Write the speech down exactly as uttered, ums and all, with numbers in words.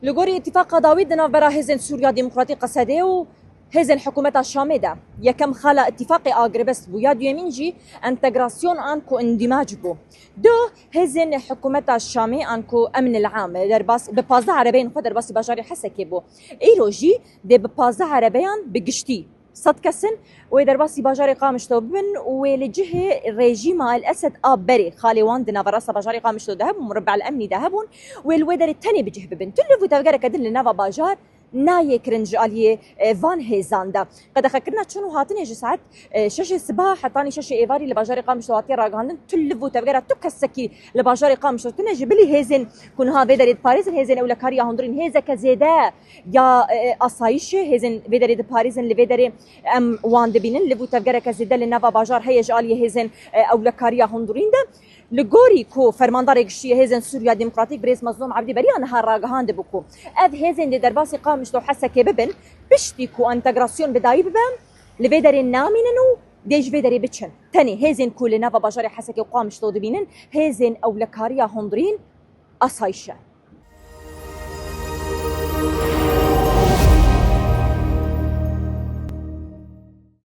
Li gorî îtîfaqa dawî di navbera Hêzên Sûriya Demokratîk, Qesedê, û Hêzên Hikûmeta Şamê de, yekem xala îtîfaqê agirbest bû, ya duyemîn jî entegrasyon an ku îndîmac bû. Du, Hêzên Hikûmeta Şamê an ku Emn el Am derbas, bi pazdeh erebeyên xwe derbasî bajarê Hesekê bû. Îro jî dê bi pazdeh erebeyan bi giştî sed kes in, wê derbasî bajarê Qamişlo bibin û wê li cihê rejîma El Esed a berê, xalê wan di naverasta bajarê Qamişlo de hebûn, Muribbe El Emnî de hebûn, wê li wê derê tenê bi cih bibin. Tu liv û tevgereke din li nava bajar nayê kirin ji aliyê, e, van hêzan de. Qedexekirina çûn û hatinê ji saet, e, şeşê siba hetanî şeşê êvarî li bajarê Qamişlo hatiye ragihandin. Tu liv û tevgera tu kesekî li bajarê Qamişlo tune, ji bilî hêzên ku niha vê derê diparêzin, hêzên ewlekariya hundirîn, hêzeke zêde ya, e, asayişê, hêzên vê derê diparêzin, li vê derê em wan dibînin. Liv û tevgereke zêde li nava bajar heye ji aliyê hêzên, e, ewlekariya hundirîn de. Li gorî ku Fermandarê Giştî yê Hêzên Sûriya Demokratîk, birêz Mezlûm Ebdî, beriya niha ragihandibû ku ev hêzên dê derbasî Qamişlo Hesekê bibin, piştî ku entegrasyon bi dayî bibe, li vê derê namînin û dê ji vê derê biçin. Tenê hêzên ku li nava bajarê Hesekê û Qamişlo dibînin, hêzên ewlekariya hundirîn, asayişe.